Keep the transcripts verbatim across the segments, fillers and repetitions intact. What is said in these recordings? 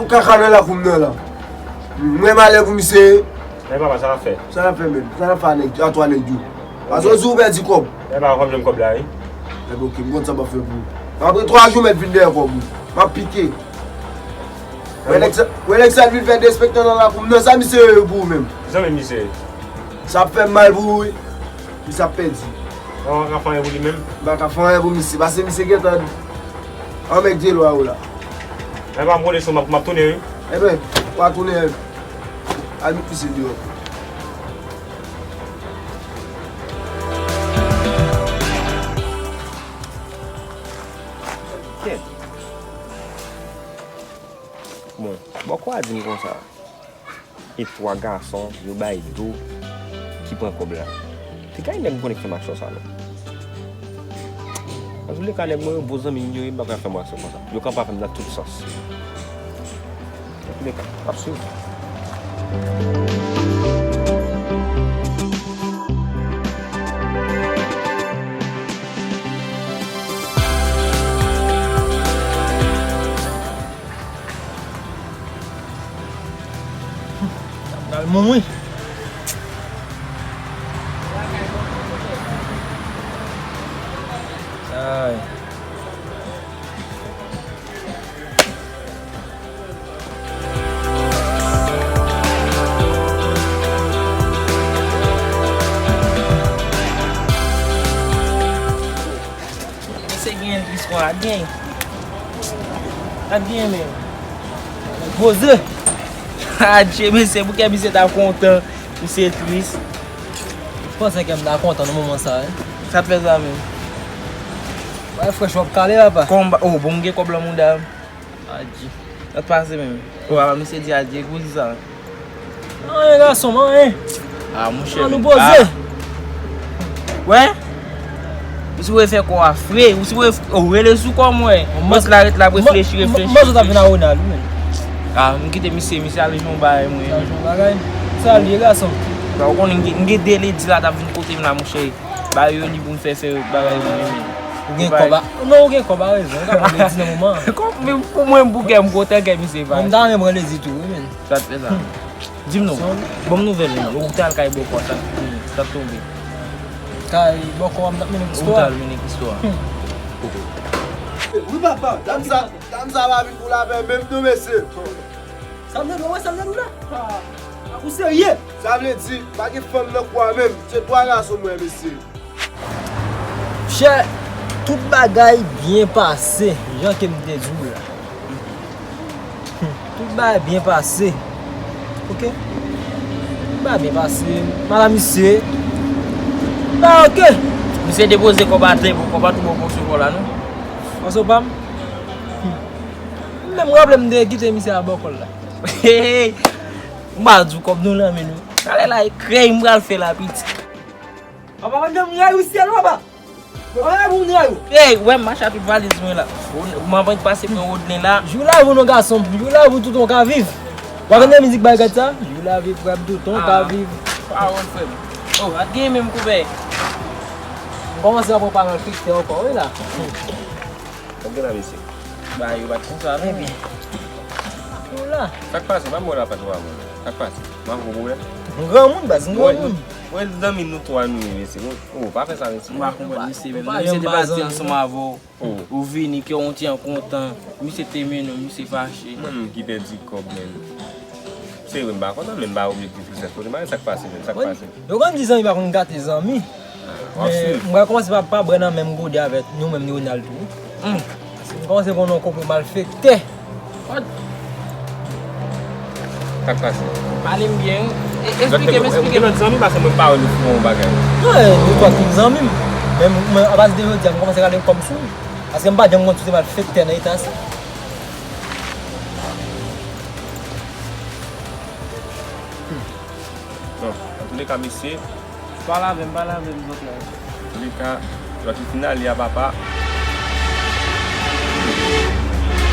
Kaka nan lakou m nan la. Mwen malè pou misye. Men papa, sa n ap fè? Sa n ap fè menm? Sa n ap fè a nèg, a twa nèg yo? Paske ou di ou pèdi kòb. Men papa, kòb, menm kòb la, wi. Ebyen, oke, m konn sa m ap fè pou ou. Apre twa jou, mèt vin dèyè kòb ou. M ap pike. Wè nèg sa, wè nèg sa vin fè derespektan nan lakou m nan, sa misye ye pou ou menm? Zanmi misye. Sa ap fè m mal pou ou, wi. Misye ap pèdi. Ou pa ka fè anyen pou li menm? M pa ka fè anyen pou misye, paske misye gentan anmègde lwa yo la. Lè pa m konnen si m ap, m ap tounen, wi. Ebyen, w a tounen, al met misye deyò. Kèt. Bon, bòkò a di m konsa. E twa gason, yo bay do, ki pran kòb la. Te ka gen nèg m konnen k fè m aksyon sa, non. Antouleka, nèg mwen yo, bon zanmi m yo ye, m pa pral fè m aksyon konsa. Yo kanpe avè m nan tout sans. Antouleka, m ap swiv. Pral mouri. Ay. Mesye genyen istwa, genyen. Ap genyen menm. Poze. Adje, mesye, pou kè misye ta kontan, misye tris. Ou panse kè m ta kontan nan moman sa, wi? Sa t fè sa menm? Bay frèch w ap kale, papa. Kòm, oh, bon, m gen kòb lan mouda. Adje. Sa t pase menm? Oh, papa, misye di adje, pou ki sa? Anyen, gason m, anyen. Ah, monchè, ann nou poze. Wè? Ou si w fè kò a fre, ou si w, ou rele sou kò mwen. Bòs la ret la ap reflechi, reflechi. Mwen sot ap vin a Ronald, wi, men. Ah, m kite misye, misye ale jwenn bagay mwen. Sa jwenn bagay. Sa l ye, gason. Sa ou konnen, m gen, m gen de ledi la t ap vin kote m la, monchè. Ba yo li pou m fè, fè bagay mwen, men. Ou gen kòb a, non, ou gen kòb a rezon. Ou ka pran ledi nan moman an. Kòb, men pou mwen, pou kè m kontan, kè misye pa. Mwen m ta renmen pran ledi tou, wi, men. Sa t fè sa. Di m non. Bon m nouvèl, men. Ou t al kay bòkò, sa t, sa t tonbe. Kay bòkò a, m t ap mennen istwa. Ou t al mennen istwa. Wi, papa, dam sa, dam sa pa vin pou lapè menm non, mesye. Sa m te dwe wè, sa m te dwe la. Ah, ou serye? Sa vle di, pa gen fanm nan kwa menm. Se twa gason mwen, mesye. Chè, tout bagay byen pase, jan ke m te di w la. Tout bagay byen pase. Oke? Tout bagay byen pase. Madanm misye. Ba oke. Misye depoze kòb atè pou kòb a tou bon pou sou kò la, non? Pase w pa m? M menm raple m te kite misye a bò kò l la. M pa di w kòb nou nan men nou. Talè la e krèy m pral fè la, pitit. Papa, pa janm ray ou syèl, papa. Papa, pa janm ray ou. Ey, wè m mache a tout valiz mwen la. M anvan pase pran Rodlen la. Jou la vou non gason, jou la vou touton ka viv. W a tande mizik bagay sa? Jou la viv frè m touton ka viv. Pawòl frè m. Oh, pa t gen menm koupè. M kòmanse ap pran malfektè ankò, wi la. Sa gen la, mesye? Bagay yo pa t konsa, non. Ebyen. Ou la. Sa k pase? Pa mwen la pa twa mwen. Sa k pase? M ap gwo pwoblèm. M granmoun, baz, m granmoun. Mwen, zanmi nou twa nou ye, mesye. Mwen, oh, pa fè sa, mesye. M pa konprann, mesye, men nou, mesye te pati ansanm avè w. Oh. Ou vini, kè w ti an kontan. Misye te mennen w, misye fache. Mwen menm ki pèdi kòb, men. Se vre, m pa kontan, men m pa objektif li sèt kote. M pa sa k pase, men sa k pase. Yo konn di zanmi pa konn gate zanmi. Ah, w ap swiv. Men m pral kòmanse pa, pa bwè nan menm gode avèk nou menm ni Ronald tou. Hmm. Paske m kòmanse konn yon konplo malfektè. What? Sa k pase? Pale m byen, wi. E, eksplike m, eksplike m. Gen lòt zanmi, paske mwen pa wè nou fè yon bagay. Non, e, nou twa tout zanmi m. Men mwen, apati de jodi a, m kòmanse gade kòm sou. Paske m pa janm konn si w se malfektè nan eta sa. Bon, antouleka, mesye. Pale avè m, pale avè m, zòt la. Antouleka, l ap fin ale a, papa.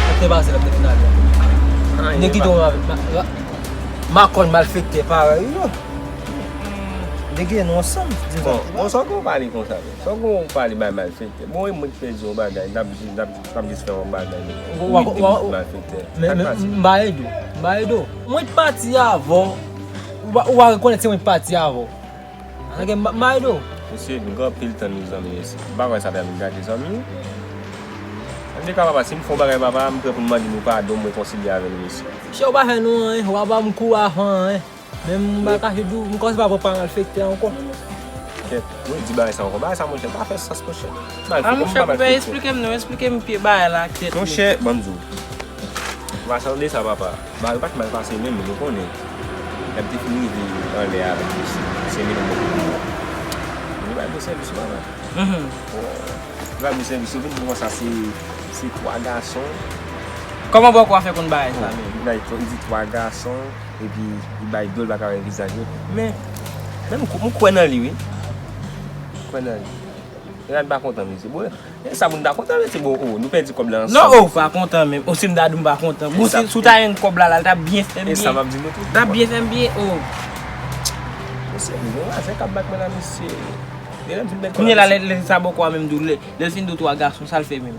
Sa k te pase, l ap fin ale a? Anyen, nèg ki pa tou avèk ma-, ma-, makòn malfektè parèy ou yo. Nèg yo nou ansanm, di sa. Bon, bon, sa w pale konsa menm? Sa w pale bay malfektè? Bon, e mwen ki te di yon bagay, n ap jis, n ap, n ap jis fè yon bagay, men ou vin di m malfektè. Men, men, m ba ede w, m ba ede w. Mwen t pati avè w, ou pa, ou pa rekonèt se mwen t pati avè w. Nèg m ba ede w. Mesye, nou gen anpil tan nou zanmi mesye. M pa kwè sa fè nou gate zanmi. Antouka papa, si m fè yon bagay papa, m prè pou m mande nou padon, m rekonsilye avè nou mesye. Chè, ou pa fè nou anyen, ou pa ba m kou, ou pa fè anyen. Men m pa kache di w, m kòmanse pa pran pa malfektè ankò. Kèt, mwen di bagay sa ankò. Bagay sa, monchè, pa fè sans, monchè. A, monchè, koupe, esplike m non, esplike m pye bagay la ak tèt li. Monchè, ban m di w. Machann de sa, papa. Bagay yo pa t mal pase menm, nou konnen. Lè m te fin rive anlè a, se li menm. Li ba nou sèvis, papa. Mhm. Li ba nou sèvis, yo vin di konsa se, se twa gason. Kòman bòkò a fè konn bagay sa menm? Li di twa gason. Epi, li bay do, li pa ka wè vizaj yo. Men, men m, m kwè nan li, wi. M kwè nan li. Elan pa kontan, mesye. Bon, e sa moun ta kontan, mesye. Bon, oh, nou pèdi kòb la ansanm. Non, oh, pa kontan menm. Oh, si m ta di m pa kontan. Bon, si, si w ta jwenn kòb la, la, l t ap byen fè m byen. E sa m ap di nou tou. L t ap byen fè m byen, oh. Mesye, nou gen yon azen k ap bat mwen la, mesye. Kounye a la, lè, lè sa bòkò a menm di w, lè, lè l fin di w twa gason, sa l fè menm?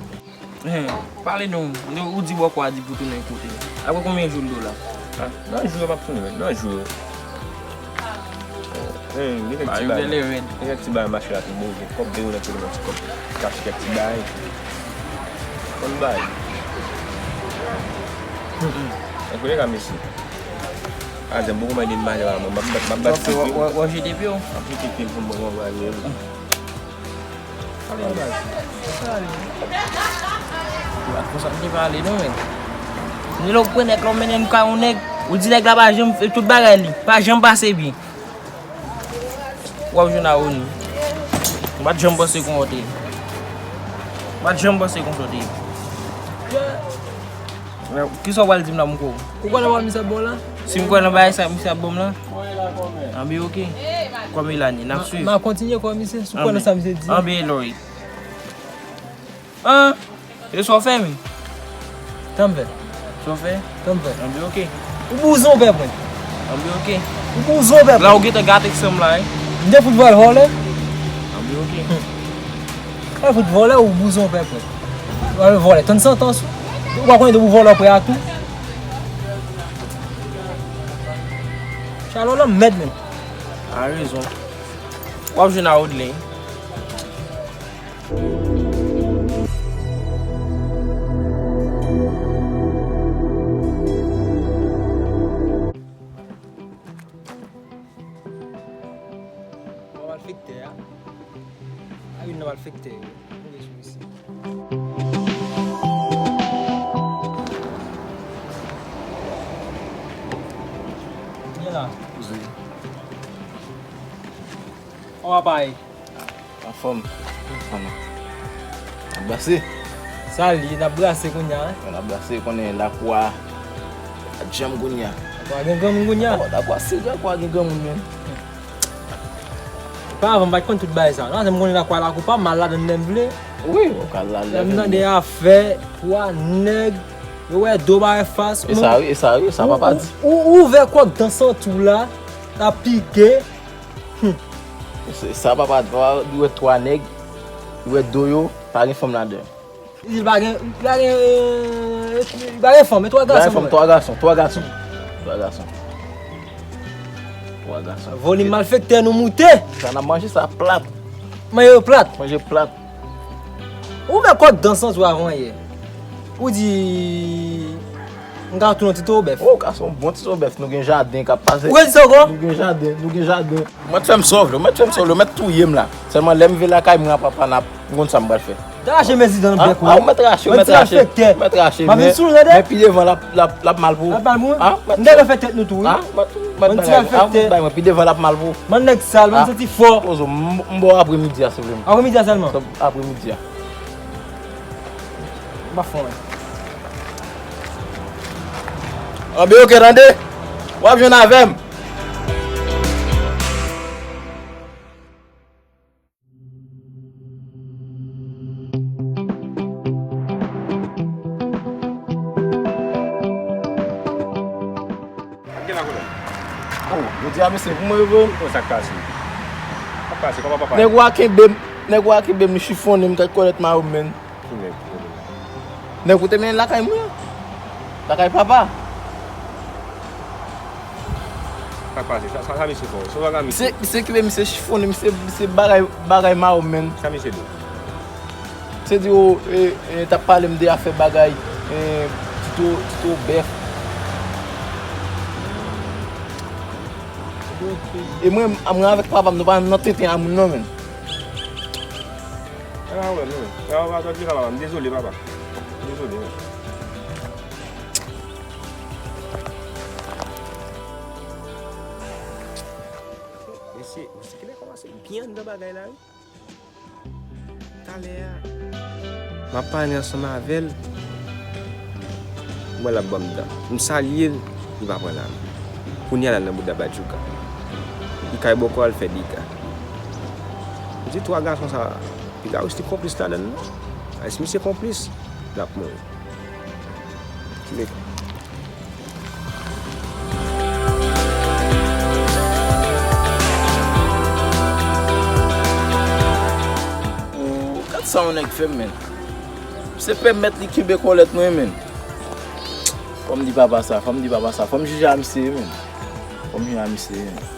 Hen, pale non, ou di bòkò a di pou tounen kote. Apre konbyen jou l do la? Ah, nan jou yo m ap tounen, nan jou yo. Hen, gen kèk ti bagay. Gen kèk ti bagay mache la tou bon, gen kòb de yo nan tounen yon ti kòb. K achte kèk ti bagay. Konn bagay. Ann konnen ka mesye. A, zen poko mande m mache la, mwen, m ap bat, m ap bat ti pye. W ap jete pye w? M ap jete pye m pou m pran yon bagay. Konsa m te pale non, men. Ni lè w pran nèg la, w mennen l kay yon nèg, ou di nèg la pa janm fè tout bagay li, pa janm pase byen. W ap jwenn a Oni. M pa t janm panse konsa w te ye. M pa t janm panse konsa w te ye. Kisa w pral di m la, Mouko? Ou kwè nan pawòl misye ap ba w la? Si m kwè nan bagay sa misye ap ban m la? Anben oke. Kòm Elani, n ap swiv. M a kontinye kwè misye, si w kwè nan sa misye di. Anben Lori. An? E sa w fè menm? Sa m fè? Sa w fè? Sa m fè? Anben oke. Ou bouzon pèpwen. Anben oke. Ou bouzon pèpwen. La ou gentan gate san m la, wi. M te fout vòlè. Anben oke. Ou fout vòlè, ou bouzon pèpwen. Ou al vòlè, tann santans ou. Ou pa konnen depi w vòlè w prè a tou. Chalo lanmèd menm. A rezon. W ap jwenn a Odlin. Bon, malfektè a. A youn nan malfektè yo. Move sou misye. Vyen la. Wi. Kòman pa ye? Anfòm. Anfòm. N ap brase. Sa l ye, n ap brase kounye a, en? N ap brase, konnen lakou a pa t janm kounye a. Lakou a gen granmoun kounye a? Oh, lakou a si, lakou a gen granmoun menm. Pavan m pa t konn tout bagay sa. Nan, m konnen lakou a lakou pa m, m al ladan l lè m vle. Wi, ou ka al ladan l lè w vle. Lè m tande afè twa nèg, yo wè do pa wè fas. E sa wi, e sa wi, sa papa di. Ou, ou, ou ouvè kòk dan santi w la, l ap pike. Hmm. Se, sa papa, papa, li wè twa nèg, li wè do yo, pa gen fanm ladan. Li di li pa gen, li pa gen, euh, li pa gen fanm, men twa gason. Li pa gen fanm, twa gason, twa gason. Twa gason. Twa gason. Volim malfektè nou moute. Sa n ap manje sa plat. Manje yo plat. Manje plat. Ou fè kòk dan santi w avan yè. Ou di, m ka tounen ti towo bèf. Ou ka se yon bon ti towo bèf, nou gen jaden k ap pase. Ou redi sa ankò? Nou gen jaden, nou gen jaden. Ou mèt fè m sa w vle, ou mèt fè m sa w vle, ou mèt touye m la. Sèlman lè m rive lakay mwen a papa n ap, m konn sa m pral fè. T rache mezi dan bèk ou. Ah, ou mèt rache, ou mèt rache. Ou mèt rache, men, men pi devan l ap, l ap, l ap mal pou ou. L ap mal pou ou? Ah, m t al fè tèt nou tou, wi. Ah, m t, m t bagay, ah, m t bagay mwen, pi devan l ap mal pou ou. Bann nèg sal, bann santi fò. Pozo, m, m ba w apremidi a, silvouplè. Apremidi a sèlman? Apremidi a. M pa fè anyen. Anben, oke, tande. W ap jwenn avè m. Oh, jodi a, mesye, pou mwen yo voye m. Bon, sa k pase? Pase, kòman papa? Nèg ou a kenbe m, nèg ou a kenbe m, li chifonnen m, kay kòlèt mayo m, menn. Ki nèg ki kenbe la? Nèg ou te mennen lakay mwen. Lakay papa. Sa k pase? Sa, sa, sa misye fè w? Se w ak misye? Misye, misye kenbe, misye chifonnen, misye, misye bagay, bagay mayo m, menn. Sa misye di w? Se di w, e, e, t ap pale m de afè bagay, e, tito, tito bèf. E mwen, mwen avèk papa m, nou pa nan tenten a moun non, menn. E pa pwoblèm, non. E pa, pa, pa, papa m. Dezole, papa. Dezole, non. Mesye, kilè kòmanse byen anndan bagay la, wi. Talè a, m ap pale ansanm avè l, m wè l ap ban m dan. M salye l, li pa pran nan men. Kounye a l al nan bouda Badjouka. Li kay bòkò al fè dega. M di twa gason sa, piga wi si konplis ladann non. Ay, si misye konplis, l ap mouri. Kilè. Oh, gad sa yon nèg fè m, menn. Se pèmèt li kenbe kòlèt mwen, menn. Fò m di papa sa, fò m di papa sa, fò m jije a misye, menn. Fò m jije a misye, menn.